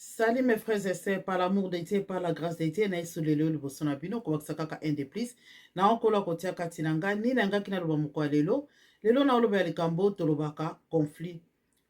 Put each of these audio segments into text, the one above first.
Salut mes frères et sœurs, par l'amour de Dieu, par la grâce de Dieu, na yesu lelo liboso na bino kobakisa kaka un de plus. Na okola kotia kati na ngai nini nangaki naloba moko ya lelo. Lelo na oloba ya likambo tolobaka conflit.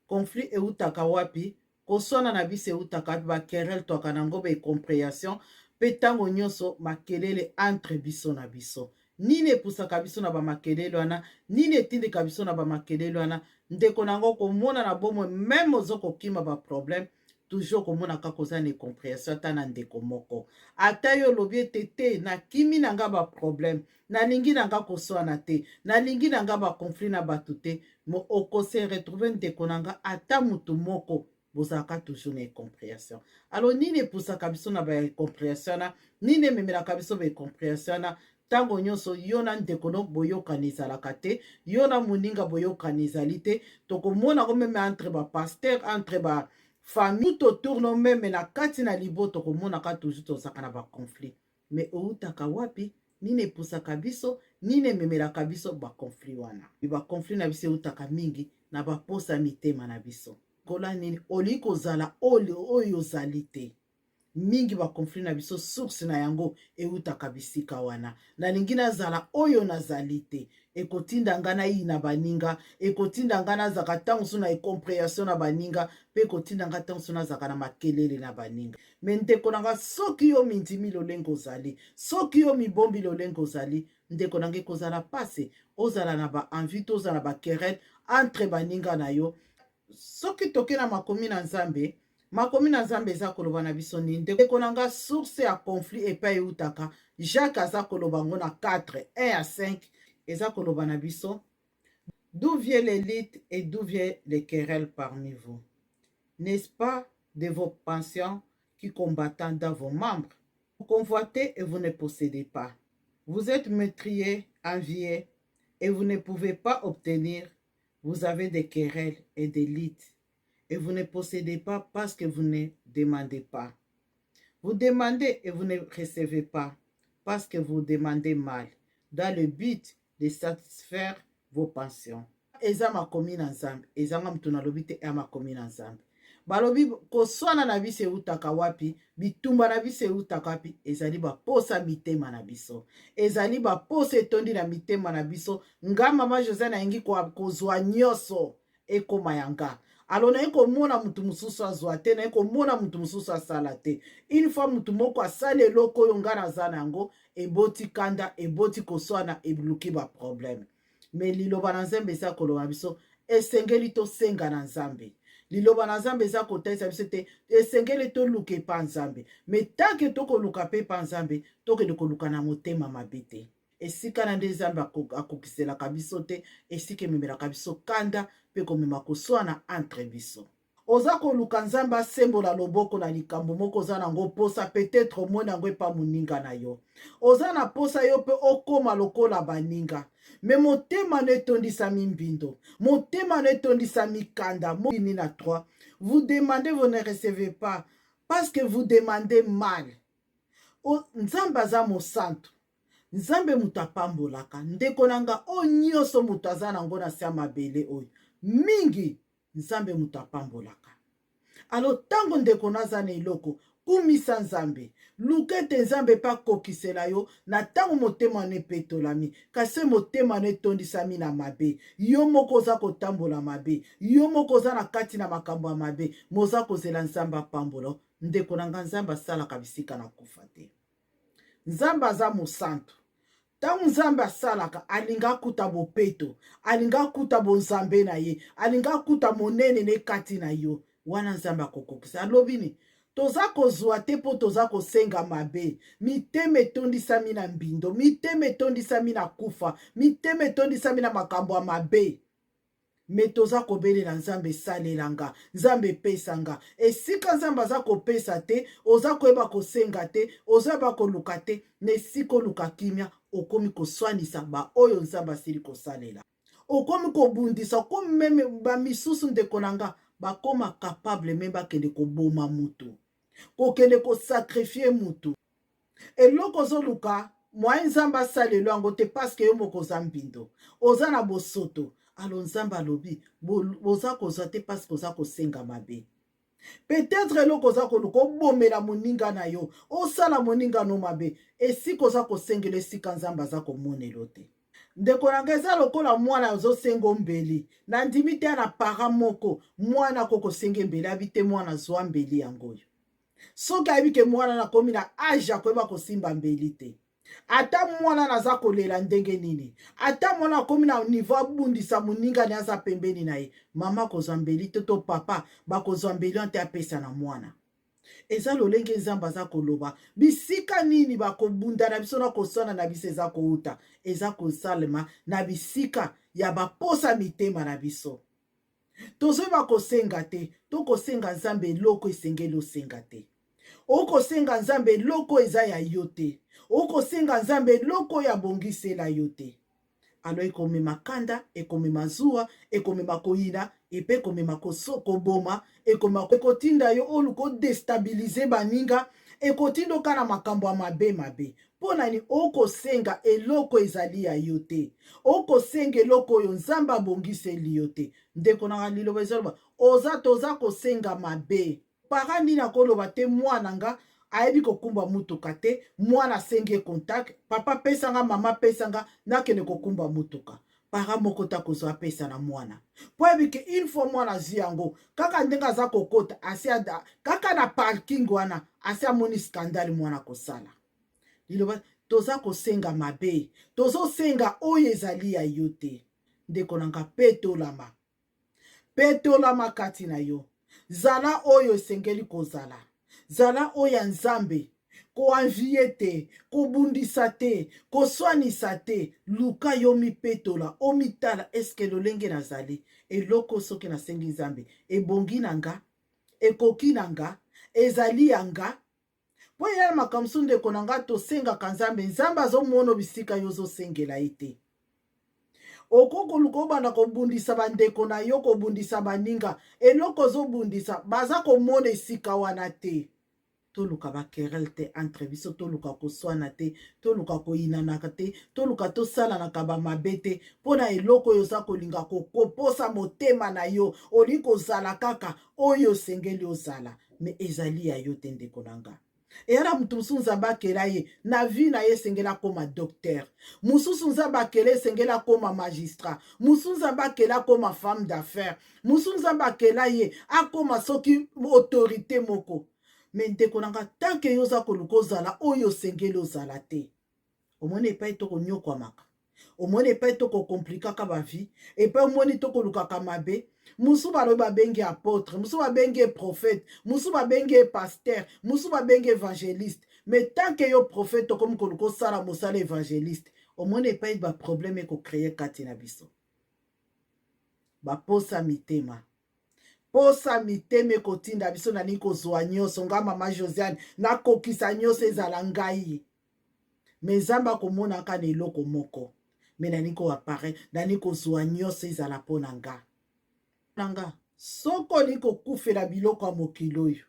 Conflit eutaka wapi? Koswana na biso eutaka wapi? Ba querelle twaka nango ba incomprehension pe tango nyonso makelele entre biso na biso. Nini epusaka biso na ba makelele wana? Nini etindika biso na ba makelele wana? Ndeko na ngo komona na bomoi meme ozo kokima ba problème toujours komona kaka oza na incomprehension ata na ndeko moko. Ata yo olobi ete te nakimi na nga ba problème, nalingi na nga koswana te, nalingi na nga ba conflit na bato te, mais oko se retrouver ndeko na nga ata mutu moko bozalaka toujours na incomprehension. Alors nini epusaka biso na ba incomprehension wana? Nini ememelaka biso ba incomprehension wana? Ntango nyonso yo na ndeko no boyokani ezalaka te, yo na moninga boyokani ezali te. Tokomona ko meme entre ba pasteur, entre ba famille tout autour no meme na kati na libota, tokomonaka toujours tozalaka na ba conflit. Mais outaka wapi? Nini epusaka biso? Nini ememelaka biso ba conflit wana? Ba conflit na biso eutaka mingi na ba posa mitema na biso. Kola nini olingi kozala oyo ozali te. Mingi ba conflit na biso source na yango eutaka bisika wana. Nalingi nazala oyo nazali te. Ekotinda nga nayina baninga, ekotinda nga nazalaka ntango mosusu na incomprehension na baninga, mpe ekotinda nga ntango mosusu nazalaka na makelele na baninga. Me ndeko na nga, soki yo mindimi lolenge ozali, soki yo mibombi lolenge ozali, ndeko na nga, ekozala pasi ozala na ba envie to ozala na ba querelle entre baninga na yo. Soki toke na makomi na Nzambe, makomi na Nzambe eza koloba na biso nini? Ndeko na nga, source ya conflit epai eutaka, Jacques aza koloba yango na 4, 1 à 5, eza koloba na biso: D'où vient l'élite et d'où vient les querelles parmi vous? N'est-ce pas de vos passions qui combattent dans vos membres? Vous convoitez et vous ne possédez pas. Vous êtes meurtriers, enviés et vous ne pouvez pas obtenir. Vous avez des querelles et des luttes et vous ne possédez pas parce que vous ne demandez pas. Vous demandez et vous ne recevez pas parce que vous demandez mal, dans le but de satisfaire vos passions. Eza makomi na Nzambe, ezanga mutu nalobi te, ya makomi na Nzambe. Balobi koswana na biso eutaka wapi? Bitumba na biso eutaka wapi? Ezali baposa mitema na biso, ezali baposa etondi na mitema na biso. Nga mama Jose nalingi kozwa nyonso ekoma ya nga. Alo naye komona mutu mosusu azwa te, naye komona mutu mosusu asala te. Une fois mutu moko asali eloko oyo nga naza na yango, eboti kanda, eboti koswana, eluki ba problème. Me liloba na Nzambe eza koloba biso esengeli tosenga na Nzambe. Liloba na Nzambe eza kotalisa biso te esengeli toluka epa Nzambe. Me tant que tokoluka mpe epa Nzambe, tokende koluka na motema mabe te. Esika na nde Nzambe akokiselaka biso te, esika ememelaka biso kanda mpe komema koswana entre biso. Oza koluka Nzambe asembola loboko na likambo moko oza nango posa, peut-être omoni yango epa moninga na yo. Oza na posa yo mpe okoma lokola baninga, me motema no etondisami mbindo, motema no etondisami kanda. Ni na 3, vous demandez, vous ne recevez pas parce que vous demandez mal. Nzambe aza mosantu, Nzambe moto apambolaka. Ndeko na nga, oyo nyonso moto aza nango na se ya mabele oyo mingi, Nzambe moto apambolaka. Alo ntango ndeko na aza na eloko, kumisa Nzambe, luka ete Nzambe mpe akokisela yo na ntango motema no epetolami. Kasi motema no etondisami na mabe, yo moko oza kotambola mabe, yo moko oza na kati na makambo ya mabe, moza kozela Nzambe apambola. Ndeko na nga, Nzambe asalaka bisika na kufa te. Nzambe aza mosantu. Ntango Nzambe asalaka, alinga akuta bopeto, alinga akuta bonzambe na ye, alinga akuta monene ne kati na yo. Wana Nzambe akokokisa. Alobi ni toza kozwa te mpo toza kosenga mabe. Mitema etondisami na mbindo, mitema etondisami na kufa, mitema etondisami na makambo ya mabe. Me toza kobelela Nzambe esalela nga, Nzambe epesa nga. Esika Nzambe aza kopesa te, oza koyeba kosenga te, oza koluka te, na esika oluka kimia, okomi koswanisa baoyo Nzambe asili kosalela. Okomi kobundisa, okomi meme bamisusu ndeko na nga bakoma capable me bakende koboma mutu, kokende kosakrifie mutu. Eloko ozoluka moyen Nzambe asalelo yango te parce que yo moko oza mbindo, oza na bosoto. Alo Nzambe alobi boza kozwa te parce que oza kosenga mabe. Peut-être eloko oza koluka obomela moninga na yo, osala moninga no mabe, esika oza kosengela esika Nzambe aza komonelo te. Ndeko na ngai, eza lokola mwana azosenga mbeli. Nandimi te na parent moko mwana akokosenga mbeli, abi te mwana zwa mbeli yango oyo. Soki ayebi ke mwana nakomi na age akoyeba kosimba mbeli te, ata mwana naza kolela ndenge nini, ata mwana akomi na niveau abundisa moninga ne aza pembeni na ye, mama akozwa mbeli te to papa bakozwa mbeli wana te apesa na mwana. Eza lolenge Nzambe aza koloba bisika nini bakobunda na biso na koswana na biso eza kouta, eza kosalema na bisika ya baposa mitema na biso. Tozoyeba kosenga te, tokosenga Nzambe eloko esengeli osenga te. Okosenga Nzambe eloko eza ya yo te, okosenga Nzambe eloko oyo abongisela yo te. Alo ekomema kanda, ekomema zuwa, ekomema koyina, epe ekomema koboma, ekomema ekotinda yo oluka odestabilize baninga, ekotinda oka na makambo ya mabe mabe. Mpo na nini okosenga eloko ezali ya yo te? Okosenga eloko oyo Nzambe abongiseli yo te. Ndeko na liloba ezaloba oza toza kosenga mabe. Para nini akoloba te mwana nga ayebi kokumba mutuka te, mwana asengi ye contact, papa pesanga, mama pesanga, nakende kokumba mutuka. Para moko ta kozwa apesa na mwana po ayebi ke une fois mwana azwi yango kaka ndenge aza kokota asi kaka na parking wana asi amoni scandale mwana kosala. Liloba toza kosenga mabe, tozosenga oyo ezali ya yo te. Ndeko na nga, petolama, petolama kati na yo, zala oyo esengeli kozala, zala oyo ya Nzambe. Koanvie te, kobundisa te, koswanisa te, luka yo mipetola, omitala eske lolenge nazali eloko soki nasengi Nzambe ebongi na nga, ekoki na nga, ezali ya nga. Mpo eya na makambo mosusu ndeko na nga tosengaka Nzambe, Nzambe azomona bisika yo ozosengela ye te. Okoki koluka obanda kobundisa bandeko na yo, kobundisa baninga, eloko ozobundisa baza komona esika wana te. Toluka bakerele te entre biso, toluka koswana te, toluka koyinanaka te, toluka tosalanaka bamabe te mpo na eloko oyo oza kolinga kokoposa motema na yo, olingi kozala kaka oyo osengeli ozala, me ezali ya yo te. Ndeko na nga, eya na moto mosusu Nzambe akela ye na vie na ye esengeli akóma docteur, mosusu Nzambe akela esengeli akóma magistrat, mosusu Nzambe akela akóma femme d'affaires, mosusu Nzambe akela ye akóma soki autorité moko. Me ndeko na nga, tanke yo oza koluka ozala oyo osengeli ozala te, omoni epai tokonyokwamaka, omoni epai tokokomplikaka bavie, epai omoni tokolukaka mabe. Mosusu balobi babengi apôtre, mosusu babengi ye prophète, mosusu babengi ye pasteur, mosusu babengi évangéliste. Mais tant que yo prophète okomi koluka osala mosala évangéliste, omoni epai baproblème ekocreye kati na biso. Baposa mitema, posa mitema ekotinda biso nalingi kozwa nyonso. Nga mama Josiane nakokisa nyonso ezala ngai, me Nzambe akomonaka na eloko moko, me nalingi koappareil, nalingi kozwa nyonso ezala mpo na nga. Na nga, soki olingi kokufela biloko ya mokili oyo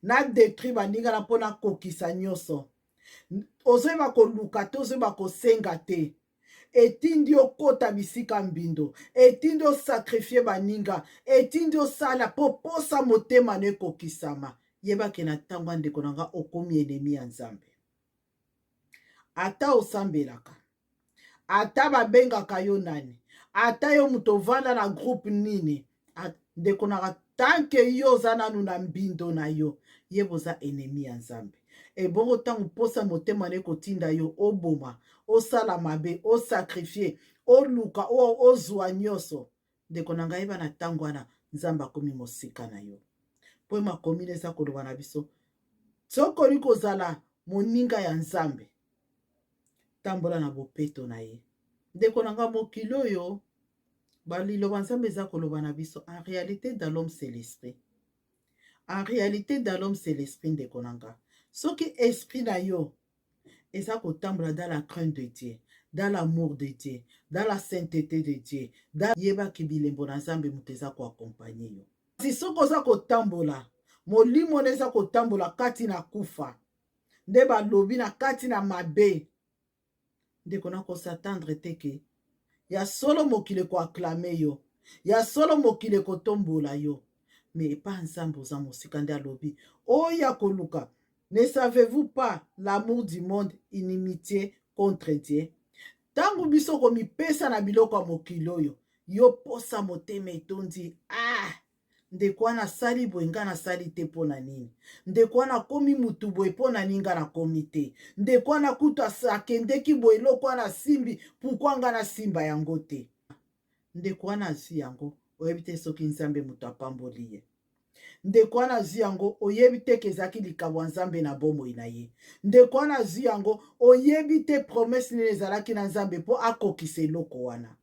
na detruire baninga na mpo nakokisa nyonso, ozoyeba koluka te, ozoyeba kosenga te, etindi okota bisika mbindo, etindi osakrifie baninga, etindi osala mpo posa motema na ekokisama. Yebake na ntango ya ndeko na nga okomi enemi ya Nzambe. Ata osambelaka, ata babengaka yo nani, ata yo moto ovanda na groupe nini, ndeko nanga, tanke yo oza nanu na mbindo na yo, yeba oza enemi ya Nzambe. Ebongo ntango mposa motema na ekotinda yo oboma, osala mabe, osakrifie, oluka ozwa nyonso, ndeko na ngai, yeba na ntango wana Nzambe akomi mosika na yo. Mpo makomi na eza koloba na biso, soki olingi kozala moninga ya Nzambe, tambola na bopeto na ye. Ndeko na ngai, mokili oyo baliloba Nzambe eza koloba na biso, en réalité dans l'homme c'est l'esprit, en réalité dans l'homme c'est l'esprit. Ndeko na nga, soki esprit na yo eza kotambola dans la crainte de Dieu, dans l'amour de Dieu, dans la sainteté de Dieu, yebaki bilembo na Nzambe moto eza koakompagne yo. Kasi soki oza kotambola, molimo na eza kotambola kati na kufa, nde balobi na kati na mabe, ndeko na kosatendre te ke ya solo mokili ekoaklame yo, ya solo mokili ekotombola yo. Mais epa Nzambe oza mosika. Nde alobi oyo ya koluka: "Ne savez-vous pas, l'amour du monde, inimitié contre Dieu?" Ntango biso komipesa na biloko ya mokili oyo, yo posa motema etondi: "Ah, ndeko wana asali boye, nga nasali te, mpo na nini? Ndeko wana akomi mutu boye, mpo na nini nga nakomi te? Ndeko wana kutu akendeki boye, eloko wana asimbi, pourquoi nga nasimba yango te?" Ndeko wana azwi yango, oyebi te soki Nzambe moto apamboli ye. Ndeko wana azwi yango, oyebi te ke ezalaki likambo ya Nzambe na bomoi na ye. Ndeko wana azwi yango, oyebi te promesse nini ezalaki na Nzambe mpo akokisa eloko wana.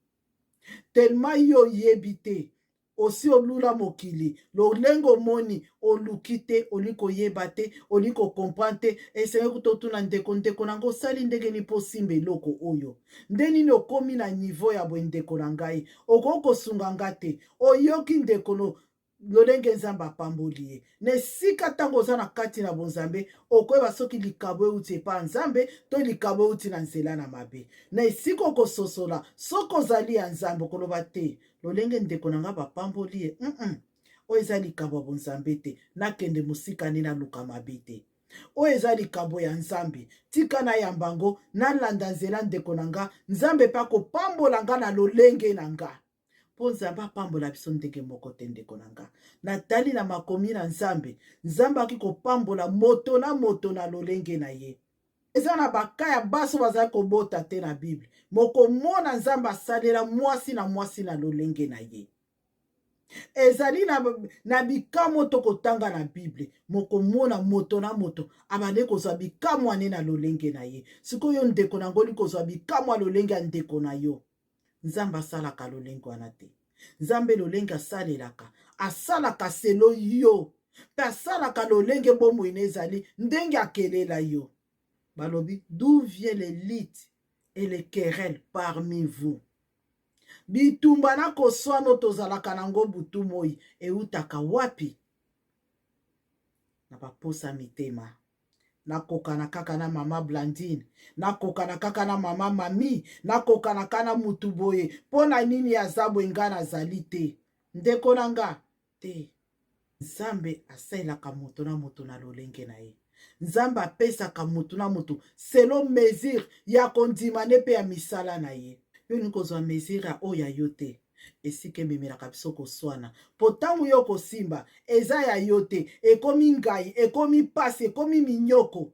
Tellement yo oyebi te, osi olula mokili lolenge omoni, oluki te, olingi koyeba te, olingi kocomprendre te. Esengeli kuta otuna ndeko: "Ndeko na ngai, osali ndenge nini mpo osimba eloko oyo? Nde nini okomi na niveau ya boye? Ndeko na ngai, okoki kosunga nga te?" Oyoki ndeko no lolenge Nzambe apamboli ye na esika. Ntango oza na kati na bonzambe, okoyeba soki likabo euti epa Nzambe to likabo euti na nzela na mabe. Na esika okososola soki ozali ya Nzambe, okoloba te: "Lolenge ndeko na ngai bapamboli ye, Oyo eza likambo ya bonzambe te, nakende mosika nde naluka mabe te. Oyo eza likambo ya Nzambe, tika nayamba yango, nalanda nzela ndeko na nga. Nzambe mpe akopambola nga na lolenge na nga." Mpo Nzambe apambola biso ndenge moko te. Ndeko na nga, natali na makomi na Nzambe, Nzambe akoki kopambola moto na moto na lolenge na ye. Eza na baka ya basi oyo bazali kobota te na Bible, mokomona Nzambe asalela mwasi na mwasi na lolenge na ye. Ezali na bikamwa tokotanga na Bible, mokomona moto na moto abandi kozwa bikamwa ne na lolenge na ye. Sikoyo, ndeko na ngoli, kozwa bikamwa lolenge ya ndeko na yo, Nzambe asalaka lolenge wana te. Nzambe lolenge asalelaka, asalaka selon yo, mpe asalaka lolenge bomoi na ezali, ndenge akelela yo. Balobi: "D'où vient les luttes et les querelles parmi vous?" Bitumba na koswana tozalaka nango butu moi eutaka wapi? Na baposa mitema. Nakokana kaka na mama Blandine, nakokana kaka na mama Mami, nakokana kaka na mutu boye, mpo na nini aza boye, nga nazali te? Ndeko na nga te, Nzambe asalelaka moto na moto na lolenge na ye. Nzambe apesaka motu na motu selon mesure ya kondima ne mpe ya misala na ye. Yo olingi kozwa mesure ya oyo ya yo te. Esika ememelaka biso koswana, mpo ntango yo kosimba eza ya yo te, ekomi ngai, ekomi pasi, ekomi minyoko,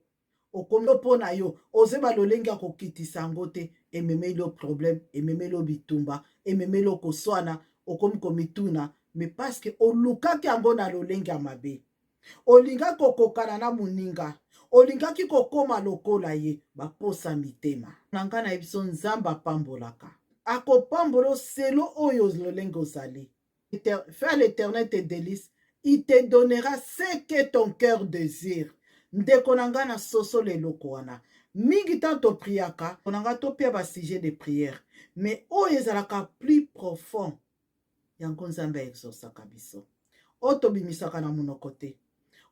okomi mpo na yo ozeba lolenge ya kokitisa yango te, ememeli yo problème, ememeli yo bitumba, ememeli yo koswana, okomi komituna. Mais parce que olukaki yango na lolenge ya mabe, olingaki kokokana na moninga, olingaki kokóma lokola ye. Baposa mitema na ngai na biso, Nzambe apambolaka, akopambola selon oyo lolenge ozali. Fais l'Éternel tes délices, il te donnera ce que ton cœur désire. Ndeko na ngai, na sosola eloko wana mingi. Ntango topriaka na ngai, topia basujet de prière, mais oyo ezalaka plus profond, yango Nzambe aexauçaka biso. Oyo tobimisaka na monoko te,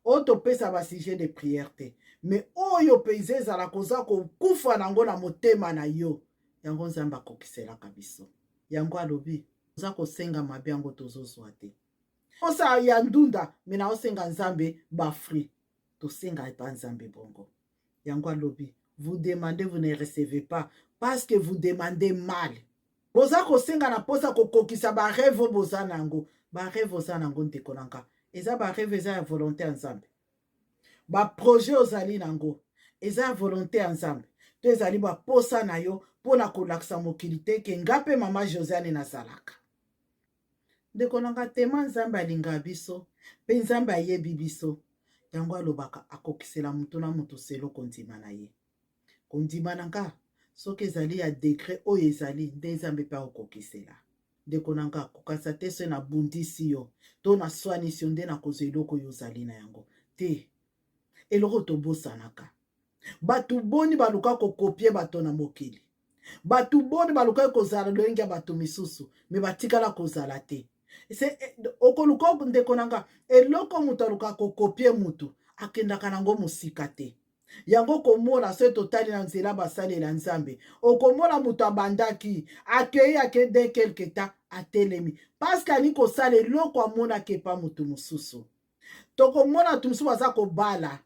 oyo topesa basujet de prière te, mais oyo mpenza ezalaka oza kokufa nango na motema na yo, yango Nzambe akokiselaka biso. Yango alobi: oza kosenga mabe, yango tozozwa te. Osa ya ndunda, mais naosenga Nzambe bafruit. Tosenga epa Nzambe bongo. Yango alobi: "Vous demandez, vous ne recevez pas, parce que vous demandez mal." Boza kosenga na mposa kokokisa barêve oyo boza na yango. Barêve oza na yango, ndeko na nga, eza barêve eza ya volonté ya Nzambe? Baprojet ozali nango eza ya volonté ya Nzambe, to ezali baposa na yo mpo na kolakisa mokili te ke nga mpe mama Josiane nazalaka? Ndeko na nga, tema Nzambe alingaka biso mpe Nzambe ayebi biso. Yango alobaka akokisela motu na motu selon kondima na ye. Kondima na nga soki ezali ya degré oyo ezali, nde Nzambe mpe akokokisela. Ndeko na nga, kokanisa te so nabundisi yo to naswanisi yo nde nakozwa eloko oyo ozali na yango te. Eloko tobosanaka, bato boni baluka kocopier bato na mokili? Bato boni balukaki kozala lolenge ya bato misusu, mais batikala kozala te? Okoluka, ndeko na nga, eloko moto alukaka kocopier mutu, akendaka nango mosika te. Yango komona soki totali na nzela basalela Nzambe, okomona moto abandaki akei akei de quelque temps atelemi parce que alingi kosala eloko amonaki epa moto mosusu. Tokomona bato mosusu baza kobala,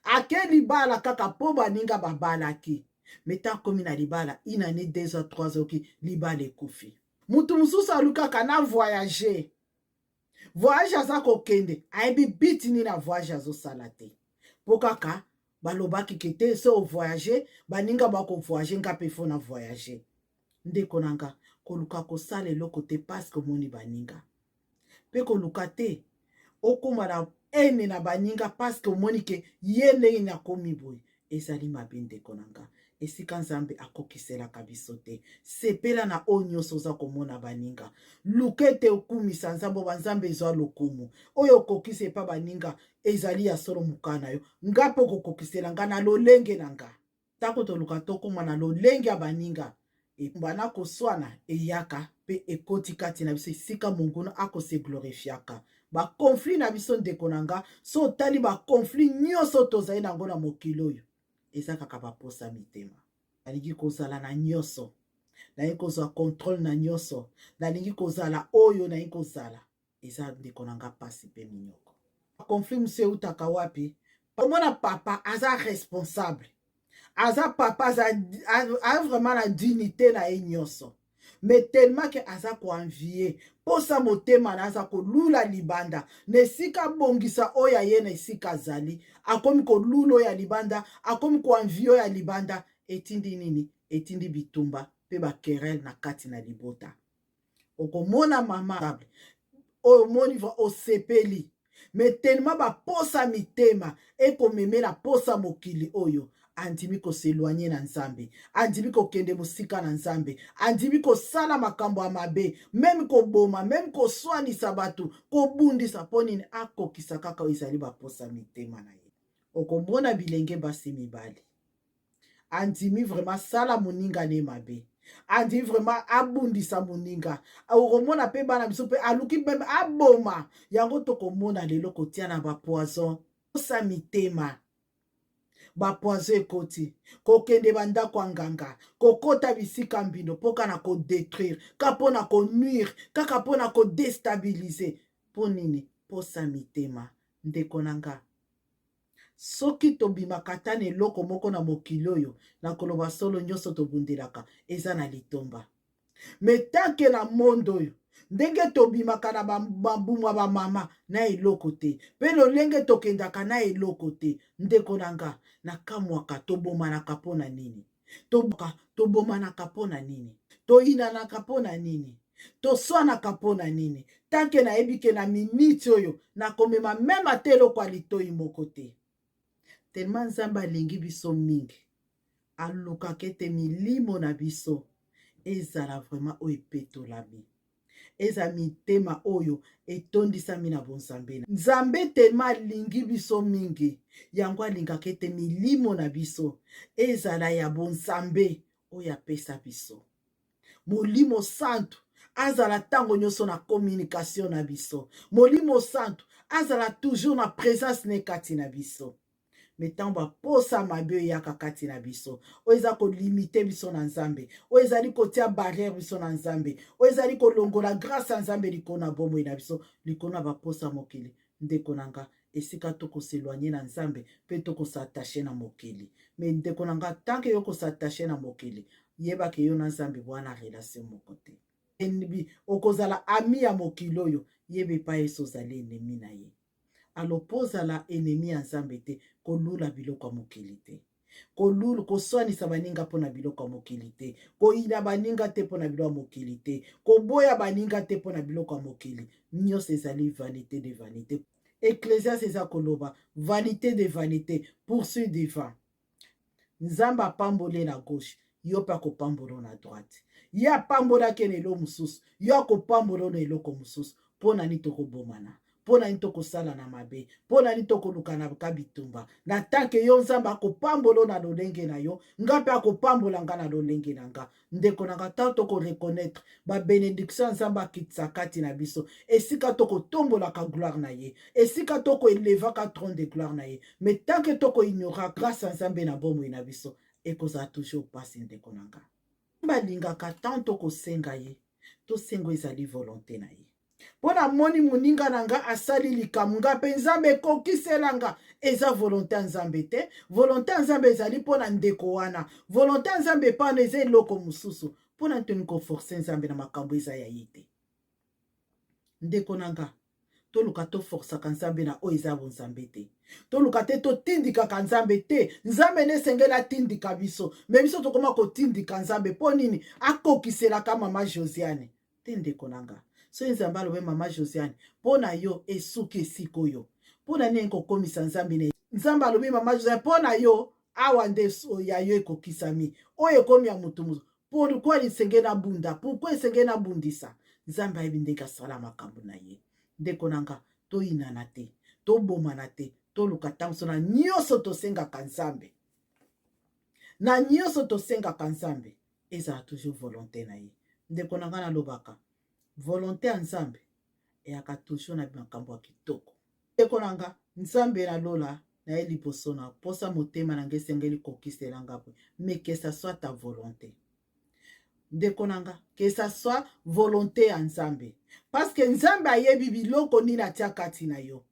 ake libala kaka mpo baninga babalaki, me ntango akomi na libala, une année, 2 ans, 3 ans, oki libala ekufi. Moto mosusu alukaka na voyage, voyage aza kokende, ayebi biti nini na voyage azosala te, mpo kaka balobaki ke te so ovoyage, baninga bakovoyage, nga mpe faut na voyage. Ndeko na nga, koluka kosala eloko te parce que omoni baninga, mpe koluka te okóma na ene na baninga parce que omoni ke ye ndenge nini akomi boye. Ezali mabe, ndeko na nga. Esika Nzambe akokiselaka biso te. Sepela na oyo nyonso oza komona baninga. Luka ete okumisa Nzambe, oyo banzambe ezwa lokumu. Oyo okokisa epa baninga ezali ya solo moka na yo, nga mpe okokokisela nga na lolenge na nga. Ntango toluka tokóma na lolenge ya baninga, bana koswana eyaka mpe ekoti kati na biso, esika monguna akose glorifiaka baconflit na biso. Ndeko na nga, so otali baconflit nyonso tozali nango na mokili oyo, eza kaka baposa mitema. Nalingi kozala na nyonso, nalingi kozwa contrôle na nyonso, nalingi kozala oyo nalingi kozala. Eza, ndeko na nga, mpasi mpe minyoko. Conflit mosusu eutaka wapi? Omona papa aza responsable, aza papa, aza vraiment na dignité na ye nyonso, mais tellement ke aza koenvier, mposa motema na aza kolula libanda. Na esika abongisa oyo aye na esika azali, akomi kolula oyo ya libanda, akomi koenvier oyo ya libanda. Etindi nini? Etindi bitumba mpe baquerelles na kati na libota. Okomona mama oyo omoni osepeli, mais tellement baposa mitema ekomemela posa mokili oyo, andimi kos'éloigner na Nzambe, andimi kokende mosika na Nzambe, andimi kosala makambo ya mabe, même koboma, même koswanisa bato, kobundisa. Mpo nini? Akokisa kaka oyo ezali baposa mitema na ye. Okomona bilenge basi, mibali, andimi vraiment sala moninga ne mabe, andimi vraiment abundisa moninga. Okomona mpe bana biso mpe aluki même aboma yango. Tokomona lelo kotia na bapoison, osa mitema, bapoison ekoti, kokende bandako ya nganga, kokota bisika mbindo, mpo kaka na kodétruire, ka mpo na konuire, kaka mpo na kodéstabiliser. Mpo nini? Posa mitema. Ndeko na nga, soki tobimaka ata na eloko moko na mokili oyo, na koloba solo, nyonso tobundelaka eza na litomba. Mais tant que na monde oyo, ndenge tobimaka na bambuma bamama na eloko te, mpe lolenge tokendaka na eloko te, ndeko na nga, nakamwaka tobomanaka mpo na nini? Tobomanaka mpo na nini? Toyinanaka mpo na nini? Toswanaka mpo na nini? Tant que nayebi ke na miniti oyo nakomema même ata eloko ya litoi moko te. Tellement Nzambe alingi biso mingi, alukaka ete milimo na biso ezala vraiment oyo epetolami, eza mitema oyo etondisami na bonzambe. Nzambe tellement alingi biso mingi, yango alingaka ete milimo na biso ezala ya bonzambe oyo apesa biso. Molimo Santu azala ntango nyonso na communication na biso, Molimo Santu azala toujours na présence ne kati na biso. Mais ntango baposa mabe eyaka kati na biso, oyo eza kolimiter biso na Nzambe, oyo ezali kotia barrière biso na Nzambe, oyo ezali kolongola grâce ya Nzambe likolo na bomoi na biso, likolo na baposa mokili, ndeko na nga, esika tokos'éloigner na Nzambe mpe tokos'attacher na mokili. Mais ndeko na nga, tant que yo kos'attacher na mokili, yebaka yo na Nzambe bwana relation moko te. Okozala ami ya mokili oyo, yeba epai Yesu ozali ennemi na ye. Alors mpo ozala ennemi ya Nzambe te, kolula biloko ya mokili te, kolula koswanisa baninga mpo na biloko ya mokili te, koyina baninga te mpo na biloko ya mokili te, koboya baninga te mpo na biloko ya mokili. Nyonso ezali vanité de vanité. Ecclésiaste eza koloba vanité de vanité, poursuite du vent. Nzambe apamboli na gauche, yo mpe akopambola na droite. Ye apambolaki na eloko mosusu, yo akopambola na eloko mosusu. Mpo na nini tokobomana? Mpo na nini tokosalana mabe? Mpo na nini tokolukanaka bitumba? Na tanke yo Nzambe akopambola na lolenge na yo, nga mpe akopambola nga na lolenge na nga. Ndeko na nga, ntango tokoreconnaitre babenediction ya Nzambe akitisa kati na biso, esika tokotombolaka gloire na ye, esika tokoelevaka trône de gloire na ye. Mais tant que tokoignora grâce ya Nzambe na bomoi na biso, ekozala toujours mpasi. Ndeko na nga, balingaka ntango tokosenga ye, tosengo ezali volonté na ye. Mpo namoni moninga na nga asali likambo, nga mpe Nzambe ekokisela nga, eza volonté ya Nzambe te. Volonté ya Nzambe ezali mpo na ndeko wana, volonté ya Nzambe epana eza eloko mosusu. Mpo na ntoni koforcer Nzambe na makambo eza ya ye te? Ndeko na nga, toluka toforsaka Nzambe na oyo eza bonzambe te. Toluka te totindikaka Nzambe te. Nzambe nde esengeli atindika biso, mais biso tokoma kotindika Nzambe. Mpo nini akokiselaka mama Josiane te? Ndeko na nga, soki Nzambe alobi mama Josiane, mpo na yo esuki esika oyo, mpo na nini kokomisa Nzambe na Nzambe alobi mama Josiane, mpo na yo awa nde ya yo ekokisami, oyo ekomi ya motu mosusu? Pourquoi esengeli nabunda? Pourquoi esengeli nabundisa? Nzambe ayebi ndenge asala makambo na ye. Ndeko na nga, toyinana te, tobomana te. Toluka ntango so na nyonso tosengaka Nzambe, na nyonso tosengaka Nzambe, ezala toujours volonté na ye. Ndeko na nga, nalobaka volonté ya Nzambe eyaka toujours na makambo ya kitoko. Ndeko na nga, Nzambe na lola, na ye liboso na posa motema na nga esengeli kokisela nga boye, mais que ça soit ta volonté. Ndeko na nga, que ça soit volonté ya Nzambe, parce que Nzambe ayebi biloko nini atia kati na yo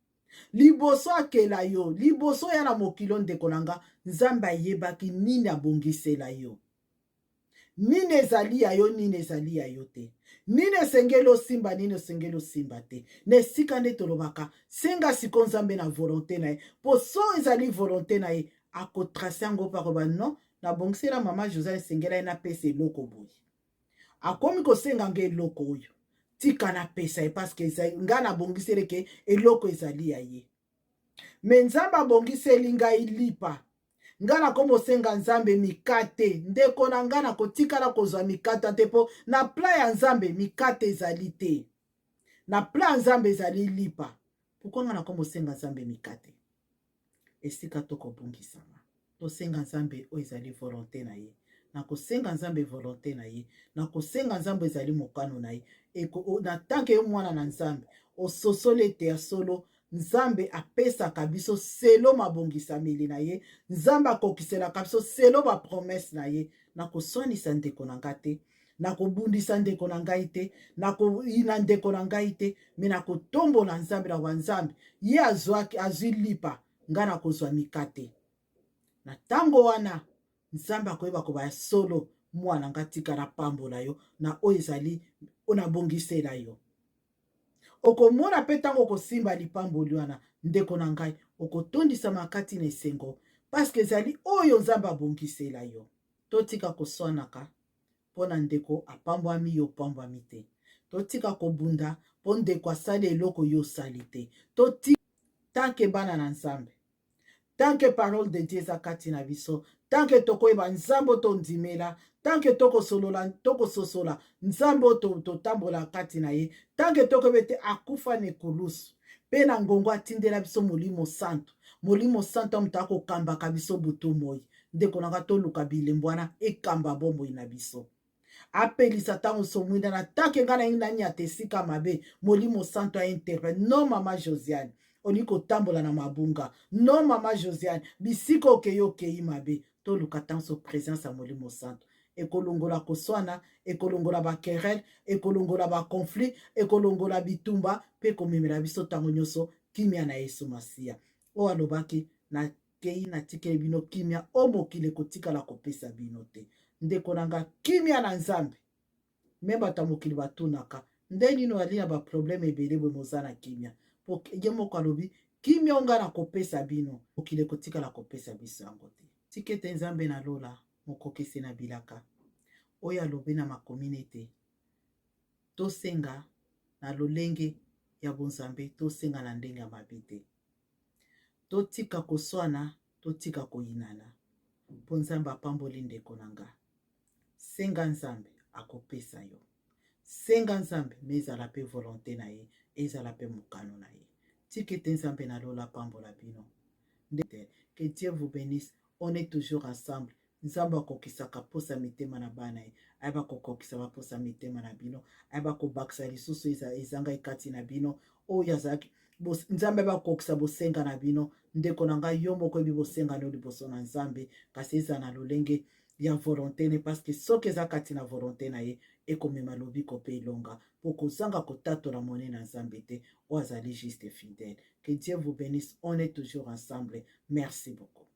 liboso akela yo, liboso ya na mokilo. Ndeko na nga, Nzambe ayebaki nini abongisela yo, nini ezali ya yo, nini ezali ya yo te, nini esengeli osimba, nini osengeli osimba te. Na esika nde tolobaka, senga siko Nzambe na volonté na ye, mpo so ezali volonté na ye, akotracer yango mpo akoba non, nabongisela mama José, esengela ye napesa eloko boye, akomi kosenga nga eloko oyo, tika napesa ye, parce que ngai nabongiseli ke eloko ezali ya ye. Mais Nzambe abongiseli ngai lipa, ngai nakomosenga Nzambe mikate. Ndeko na ngai, nakotikala kozwa mikate te, mpo na plan ya Nzambe mikate ezali te. Na plan ya Nzambe ezali lipa. Pourquoi ngai nakomosenga Nzambe mikate? Esika tokobungisama, tosenga Nzambe oyo ezali volonté na ye. Nakosenga Nzambe volonté na ye, nakosenga Nzambe ezali mokano na ye. Na tant que yo mwana na Nzambe ososoli ete ya solo Nzambe apesaka biso selon mabongisameli na ye, Nzambe akokiselaka biso selon bapromesses na ye, nakoswanisa ndeko na nga te, nakobundisa ndeko na ngai te, nakoyina ndeko na ngai te, mais nakotombola Nzambe. Nakoba Nzambe ye azwaki, azwi lipa, ngai nakozwa mikate. Na ntango wana Nzambe akoyeba koba ya solo, mwana nga, tika napambola yo na oyo ezali oyo nabongisela yo. Okomona mpe ntango okosimba lipamboli wana, ndeko na ngai, okotondisama kati na esengo, parce que ezali oyo Nzambe abongisela yo. Totika koswanaka mpo na ndeko apambwami, yo opambwami te. Totika kobunda mpo ndeko asali eloko, yo osali te. Totika tant que bana na Nzambe, tant que parole de Dieu eza kati na biso, tant que tokoyeba Nzambe oyo tondimela, tant que tokosolola, tokososola Nzambe oyo totambola kati na ye, tant que tokoyeba ete akufa na ekulusu mpe na ngongo atindela biso Molimo Santo, Molimo Santo ya moto akokambaka biso butu moi. Ndeko na nga, toluka bilembo wana ekamba bomoi na biso, apelisa ntango so mwinda na take ngai nayengi nanyata esika mabe, Molimo Santo ainterpelle: "Non, mama Josiane, olingi kotambola na mabunga. Non, mama Josiane, bisika okei, okei mabe." Toluka ntango so présence ya Molimo Santo. Ekolongola koswana, ekolongola baquerelles, ekolongola baconflits, ekolongola bitumba mpe ekomemela biso ntango nyonso kimia na Yesu Masiya, oyo alobaki: "Nakei, natikeli bino kimia o mokili ekotikala kopesa bino te." Ndeko na nga, kimia na Nzambe. Mais bato ya mokili batunaka nde nini ali na baproblèmes ebele boye, moza na kimia? Po ye moko alobi: "Kimia o ngai nakopesa bino, mokili ekotikala kopesa biso yango te." Tika ete Nzambe na lola, mokokisi na bilaka, oyo alobi na makomi ete tosenga na lolenge ya bonzambe, tosenga na ndenge ya mabe te, totika koswana, totika koyinana, mpo Nzambe apamboli ndeko na nga. Senga Nzambe, akopesa yo. Senga Nzambe, mais ezala mpe volonté na ye, ezala mpe mokano na ye. Tika ete Nzambe na lola apambola bino. Nde que Dieu vous bénisse. On est toujours ensemble. Nzambe akokisaka posa mitema na bana ye. Ayeba kokokisa baposa mitema na bino. Ayeba kobakisa lisusu ezangai kati na bino. Oyo azalaki Nzambe ayeba kokokisa bosenga na bino. Ndeko na ngai, yo moko oyebi bosenga no liboso na Nzambe, kasi eza na lolenge ya volonté ne, parce que soki eza kati na volonté na ye, ekomema lobiko mpe elonga, mpo kozanga kotatola mone na Nzambe te, oyo azali juste, fidèle. Que Dieu vous bénisse. On est toujours ensemble. Merci beaucoup.